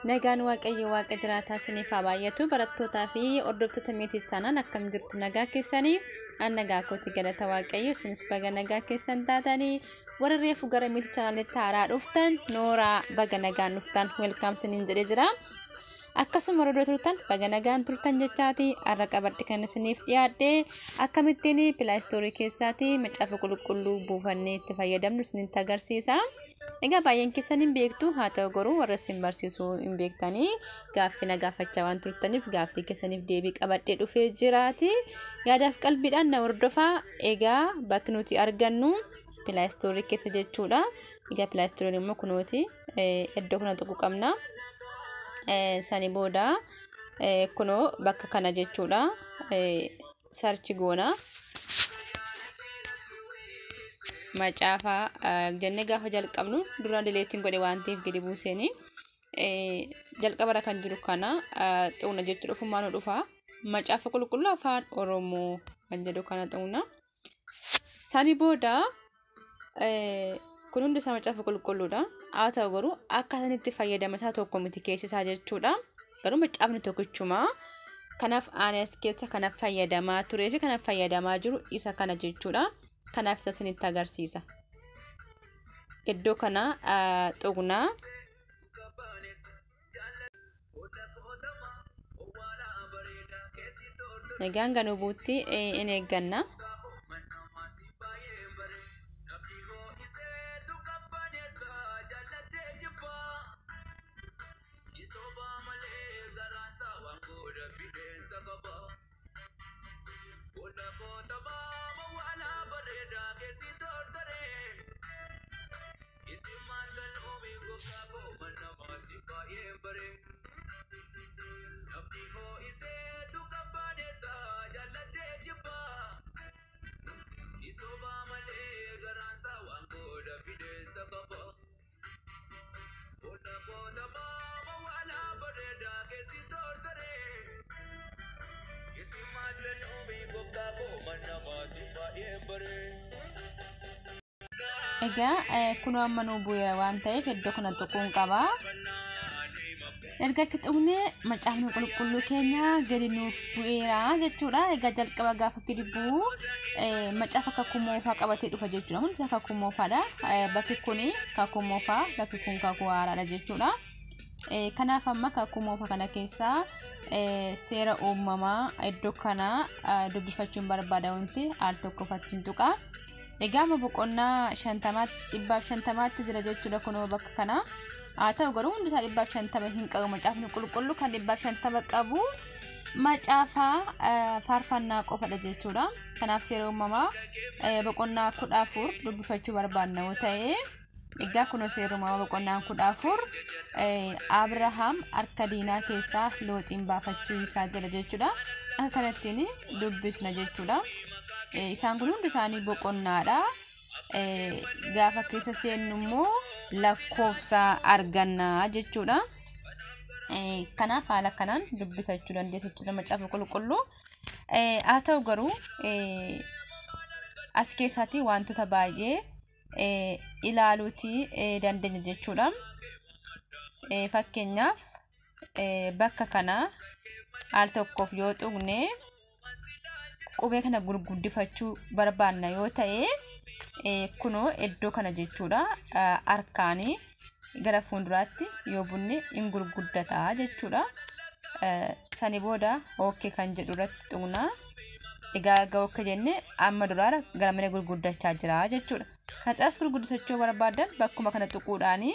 Nagaan Waaqayyo Waaqa jiraataa isiniif haa baay'atu. Barattootaa fi hordoftoota meetii taanaan akkam jirtu nagaa keessanii? An nagaa kooti galata Waaqayyo isinis baga nagaa keessan taatanii warra reefu gara meetii chaanaalitti haaraa dhuftan nooraa baga nagaan dhuftan welkaam isiniin jedhee jira. Akkasuma warra turtan baga nagaan turtan jechaati har'a qabadhe kan isiniif dhiyaadhe akkamittiin pilaastoorii keessaati macaafa qulqulluu buufannee itti fayyadamnu isinitti agarsiisa. Egaa baay'een keessan hin beektu haa ta'u garuu warra isin barsiisuu hin beektanii gaaffii na gaafachaa waan turtaniif gaaffii keessaniif deebii qabadhee dhufee jiraati. Yaadaaf qalbiidhaan na hordofaa. Egaa bakki nuti argannu pilaastoorii keessa jechuudha. Egaa pilaastooriin immoo kunuuti iddoo kana tuquu qabna. Sani booda kunoo bakka kana jechuudha. Sarchi goona. Macaafa jennee gaafa jalqabnu dura dileettiin godhe waan ta'eef gadi buuseeni. Jalqabarra kan jiru kana xuqna jechuudha. Ofumaa nu dhufa. Macaafa qulqulluu afaan Oromoo kan jedhu kana xuqna. Sani booda kun hundi isaa macaafa qulqulluudha. Haa ta'u garuu akkaataan itti fayyadama isaa tokko miti keessi isaa jechuudha. Garuu macaafni tokkichuma. Kanaaf ani as keessa kana fayyadamaa turee fi kana fayyadamaa jiru isa kana jechuudha. Kanaaf isa isinitti agarsiisa. Iddoo kana tuqnaa. Egaan ganuu buutti in eegganna. Egaa kunoo amma nuu bu'eera waan ta'eef iddoo kana tuquun qaba. Erga akka tuqnee macaafni qulqulluu keenya gadi nuuf bu'eera jechuudha. Egaa jalqaba gaafa gadi bu'u macaafa kakuu moofaa qabatee dhufa jechuudha. Hundi isaa kakuu moofaadha. Bakki kun kakuu moofaa, bakki kun kakuu haaraadha jechuudha. Kanaaf amma kakuu moofaa kana keessaa seera uumamaa iddoo kana dubbifachuun barbaada wanti al tokko fakkiin tuqa. Egaa amma boqonnaa 150tti jira jechuudha kunoo bakka kana. Haa ta'u garuu hundi isaa 150 hin qabu. Macaafni qulqulluu kan 150 qabu macaafa faarfannaa qofadha jechuudha. Kanaaf seera uumamaa boqonnaa 14 dubbifachuu barbaanna yoo ta'e egaa kunoo seera uumamaa boqonnaan 14 Abrahaam harka diinaa keessaa Looxiin baafachuu isaa jira jechuudha. Akka kanattiin dubbisna jechuudha. Isaan kun hundi isaanii boqonnaadha. Gaafa keessa seennu immoo lakkoofsa arganna jechuudha. Kanaaf haala kanaan dubbisachuu dandeessu jechuudha macaafa qulqulluu. Haa ta'u garuu as keessaatti wantoota baay'ee ilaaluutii dandeenya jechuudha. Fakkeenyaaf bakka kana al tokkoof yoo tuqne qubee kana gurguddifachuu barbaanna yoo ta'e kunoo iddoo kana jechuudha. Harkaanii gara fuulduraatti yoo bunne hin gurguddata jechuudha. Sani booda okkee kan jedhu irratti tuqna. Egaa egaa okkee jenne amma duraara gara mana gurguddachaa jira jechuudha. Kana caalaas gurguddisachuu barbaadan bakkuma kana tuquudhaanii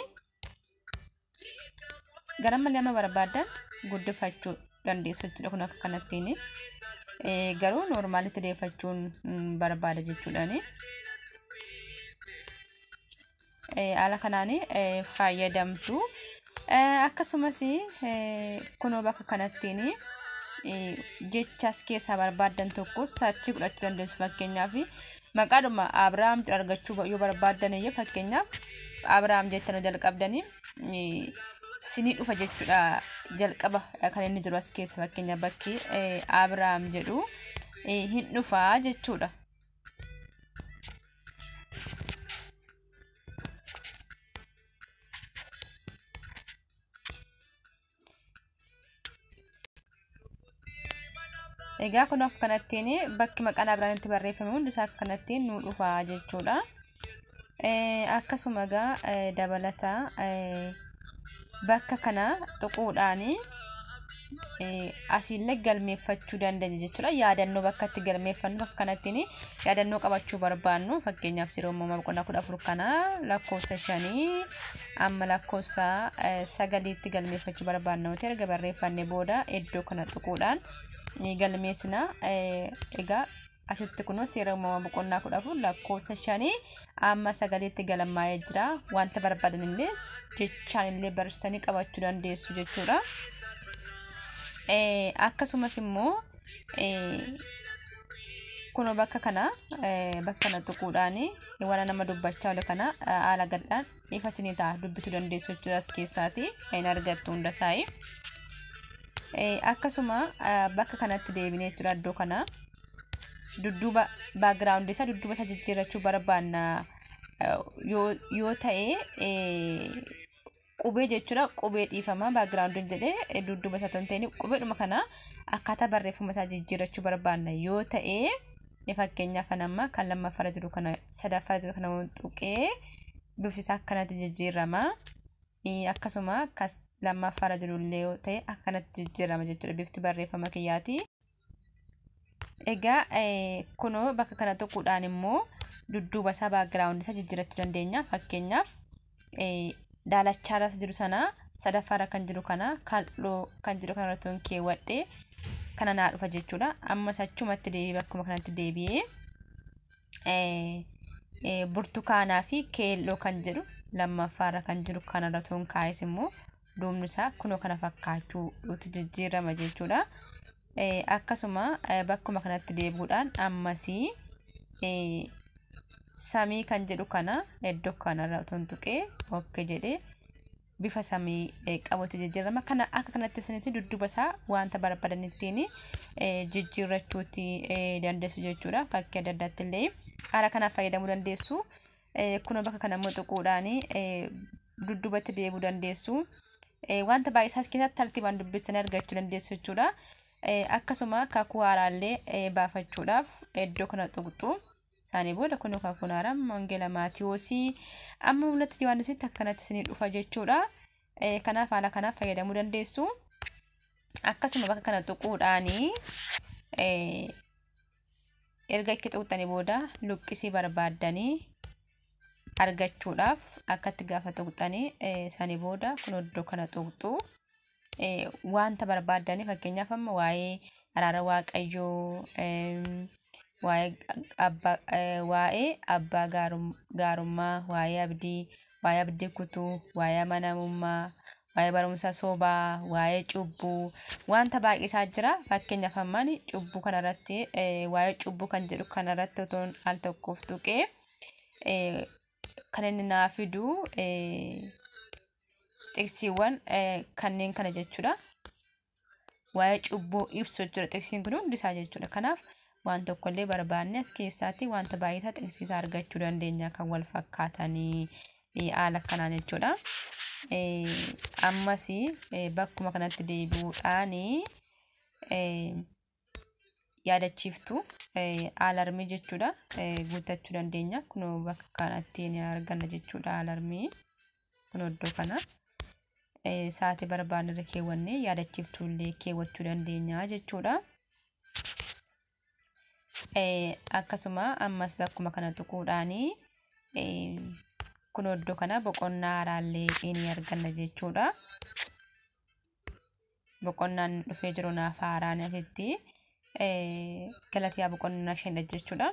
gara malee amma barbaadan guddifachuu dandeessu jechuudha. Kun akka kanattiin garuu noormaalitti deeffachuun barbaada jechuudhaani. Haala kanaan fayyadamtu. Akkasumas kunoo bakka kanattiin jechas keessaa barbaaddan tokko sarchii godhachuu dandeessu. Fakkeenyaaf maqaadhuma Abrahaam jedhu argachuu yoo barbaaddan iyyuu fakkeenyaaf Abrahaam jettanii jalqabdanii sinii dhufa jechuudha. Jalqaba kan inni jiru as keessa fakkeenyaaf bakki Abrahaam jedhu hin dhufa jechuudha. Egaa kun akka kanattiin bakki maqaan Abiraamitti barreeffame hundi isaa akka kanattiin nu dhufa jechuudha. Akkasuma egaa dabalataa bakka kana tuquudhaan asiillee galmeeffachuu dandeenya jechuudha. Yaadannoo bakka itti galmeeffannu bakka kanattiin yaadannoo qabachuu barbaannu, fakkeenyaaf Seera Uumamaa boqonnaa 14 kana lakkoofsa 5 amma lakkoofsa 9tti galmeeffachuu barbaannu ta'e, erga barreeffannee booda iddoo kana tuquudhaan ni galmeessina. Egaa asitti kunoo Seera Uumamaa boqonnaa 14 lakkoofsa 5 amma 9tti galmaa'ee jira. Wanta barbaadan illee jechaan illee barreessanii qabachuu dandeessu jechuudha. Akkasumas immoo kunoo bakka kana tuquudhaan waan nama dubbachaa oole kana haala gadhaan ifa isinii ta'a, dubbisuu dandeessu jechuudha. As keessaati hin argattu hunda isaayi. Akkasuma bakka kanatti deebinee jechuudha, iddoo kana dudduuba background isaa, dudduuba isaa jijjiirrachuu barbaanna yoo ta'e, qubee jechuudha, qubee, dhiifama, backgroundiin jedhee dudduuba isaa ta'uu hin ta'in, qubeedhuma kana akkaataa barreeffama isaa jijjiirrachuu barbaanna yoo ta'e, fakkeenyaaf amma kan lammaffaarra jiru kana, sadaffaarra jiru kana tuqee bifti isaa akkanatti jijjiirama. Akkasuma kas lammaffaarra jiru illee yoo ta'e akkanatti jijjiirama jechuudha bifti barreeffama kiyyaati. Egaa kunoo bakka kana tuquudhaan immoo dudduuba isaa, background isaa jijjiirrachuu dandeenya. Fakkeenyaaf daalachaarra jiru sana, sadaffaarra kan jiru kana, kal'oo kan jiru kana irratti keewwadhee kana naa dhufa jechuudha. Ammas achumatti deebi'ee, bakkuma kanatti deebi'ee, burtukaanaa fi keelloo kan jedhu lammaffaarra kan jiru kanarra toon kaa'es immoo duubni isaa kunoo kana fakkaachuutu jijjiirama jechuudha. Akkasuma bakkuma kanatti deebi'uudhaan ammasii samii kan jedhu kana iddoo kanarra otoon tuqee okay jedhee bifa samii qabutu jijjiirama. Kana akka kanatti isinis dudduuba isaa wanta barbaadan ittiin jijjiirrachuuti dandeessu jechuudha. Fakkii adda addaatti illee haala kanaaf fayyadamuu dandeessu. Kun bakka kana immoo tuquudhaan dudduubatti deebi'uu dandeessu. Wanta baay'ee isaa keessatti tartiibaan dubbistanii argachuu dandeessu jechuudha. Akkasuma kakuu haaraallee baafachuudhaaf iddoo kana tuqxu. Isaanii booda kun kakuun haaraan Wangeela Maatiyoosii amma Mul'ata Yohaannisitti akka kanatti isinii dhufa jechuudha. Kanaaf haala kanaaf fayyadamuu dandeessu. Akkasuma bakka kana tuquudhaanii erga itti tuqxanii booda luqqisii barbaaddanii argachuudhaaf akkatti gaafa tuqxanii sanii booda kun iddoo kana tuqxu. Wanta barbaaddanii, fakkeenyaaf amma waa'ee araara Waaqayyoo, waa'ee abbaa gaarummaa, waa'ee abdii, waa'ee abdii kutuu, waa'ee amanamummaa, waa'ee barumsa sobaa, waa'ee cubbuu, wanta baay'ee isaa jira. Fakkeenyaaf ammaan cubbuu kanarratti, waa'ee cubbuu kan jedhu kanarratti otoon al tokkoof tuqee kan inni naa fidu xiqsiiwwan kanneen kana jechuudha. Waa'ee cubbuu ibsu jechuudha xiqsiin kun hundi isaa jechuudha. Kanaaf waan tokkollee barbaanne as keessaatti wanta baay'ee xiqsiisaa argachuu dandeenya kan wal fakkaatanii haala kanaan jechuudha. Ammas bakkuma kanatti deebi'uudhaan yaadachiiftu, alarmii jechuudha, guuttachuu dandeenya. Kun bakka kanatti ni arganna jechuudha alarmii. Kun iddoo kana sa'aatii barbaanne irra keewwannee yaadachiiftuu illee keewwachuu dandeenya jechuudha. Akkasuma ammas bakkuma kana tuquudhaan kun iddoo kana boqonnaa haaraallee ni arganna jechuudha. Boqonnaan dhufee jiru naaf haaraan asitti Galatiyaa boqonnaa 5dha jechuudha.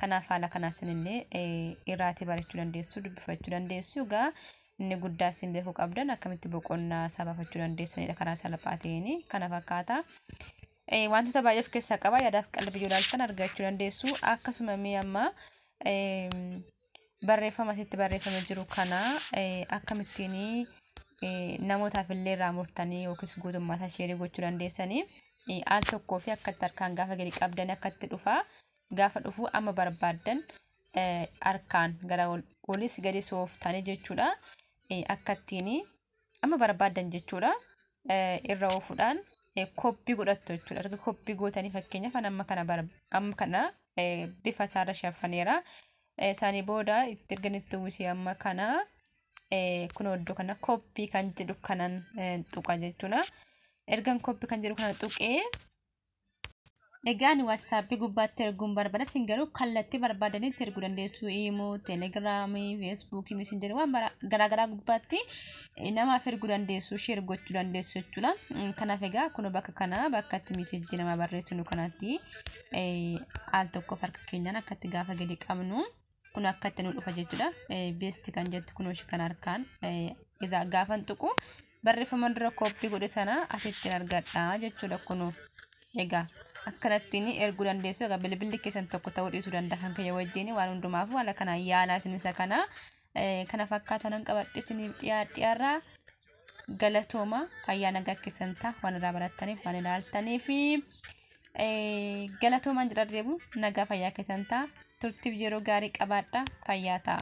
Kanaaf haala kanaas illee irraatii barachuu dandeessu, dubbifachuu dandeessu. Egaa inni guddaa isin beekuu qabdan akkamitti boqonnaa isaa baafachuu dandeessanidha karaa salphaa ta'een kana fakkaata. Wantoota baay'ee of keessaa qaba. Yaadaaf qalbii yoo ilaaltan argachuu dandeessu. Akkasuma mee amma barreeffama asitti barreeffamee jiru kana akkamittiin namootaaf illee irraa murtanii yookiis guutummaa isaa share gochuu dandeessanii, al tokkoo fi akkatti harkaan gaafa gadi qabdan akkatti dhufa. Gaafa dhufu amma barbaaddan harkaan gara olis gadi sooftanii jechuudha. Akkattiin amma barbaaddan jechuudha. Irra oofuudhaan Copy godhattu jechuudha. Erga copy gootanii, fakkeenyaaf amma kana bifa isaarra shaffaneera. Isaanii booda itti erga itti uwwisee amma kana kunoo iddoo kana copy kan jedhu kanan tuqa jechuudha. Ergan copy kan jedhu kana tuqee, egaa ani WhatsAppii gubbaatti erguun barbaada. Isin garuu kallattii barbaadanitti erguu dandeessu. Imo, Telegramii, Facebookii, Messengerii, waan garaagaraa gubbaatti namaaf erguu dandeessu, share gochuu dandeessu jechuudha. Kanaaf egaa kun bakka kana, bakka itti messageii namaa barreessinu kanatti al tokkoof harka keenyaan akkatti gaafa gadi qabnu, kun akkatti nu dhufa jechuudha. Paste kan jettu kun ishee kan harkaan gaafan tuqu, barreeffama dura copy godhe sana asitti argadha jechuudha kunu. Egaa akkanattiin erguu dandeessu. Egaa bilbilli keessan tokko ta'uu dhiisuu danda'a kan kiyya wajjin. Waan hundumaaf haala kanaan yaalaa isin isa kana. Kana fakkaatan qabadhe isiniif dhiyaadhiyaarraa. Galatooma, fayyaa nagaa keessan ta'a. Waan irraa barattaniif, waan ilaaltaniif galatoomaan jedha. Deebu nagaa fayyaa keessan ta'a. Turtiif yeroo gaarii qabaadha, fayyaa ta'a.